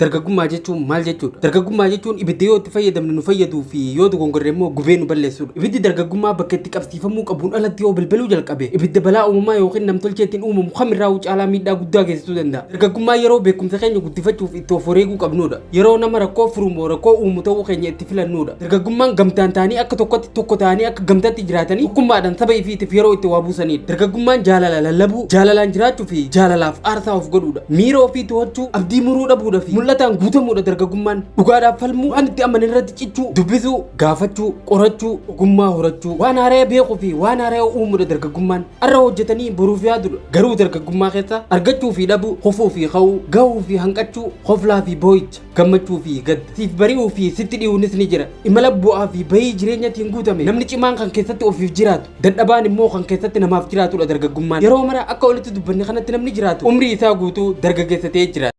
Dargaggummaa jechuun maal jechuudha? Dargaggummaa jechuun ibidda yoo itti fayyadamne nu fayyaduu fi yoo dogongorre immoo gubee nu balleessudha. Ibiddi dargaggummaa bakka itti qabsiifamuu qabuun alatti yoo balbaluu jalqabe, ibidda balaa uumamaa yookiin namtolcheetiin uumamu kamirraa caalaa miidhaa guddaa geessisuu danda'a. Dargaggummaa yeroo beekumsa keenya guddifachuuf itti of wareeguu qabnudha. Yeroo nama rakkoo furumoo rakkoo uumu ta'uu keenya itti filannudha. Dargaggummaan gamtaan ta'anii akka tokkotti, tokko ta'anii akka gamtaatti jiraatanii tokkummaadhaan saba ifiitiif yeroo itti waa buusanidha. Dargaggummaan jaalala lallabuu, jaalalaan jiraachuu fi jaalalaaf aarsaa of godhuudha. Miira ofii to'achuu, abdii muruu dhabuudha fi mul'ataan guutamuudha dargaggummaan. Dhugaadhaaf falmuu, waan itti amanan irratti cichuu, dubbisuu, gaafachuu, qorachuu, ogummaa horachuu, waan haaraa beekuu fi waan haaraa uumuudha dargaggummaan. Arra hojjetanii boruuf yaadudha. Garuu dargaggummaa keessa argachuu fi dhabuu, kufuu fi ka'uu, gahuu fi hanqachuu, koflaa fi boo'icha, gammachuu fi gadda, siif bari'uu fi sitti dhi'uunis ni jira. Imala bu'aa fi bahii jireenyatiin guutame, namni cimaan kan keessatti ofiif jiraatu, dadhabaan immoo kan keessatti namaaf jiraatudha dargaggummaan. Yeroo mara akka olitti dubbanne kanatti namni jiraatu umrii isaa guutuu dargaggeessa ta'ee jiraata.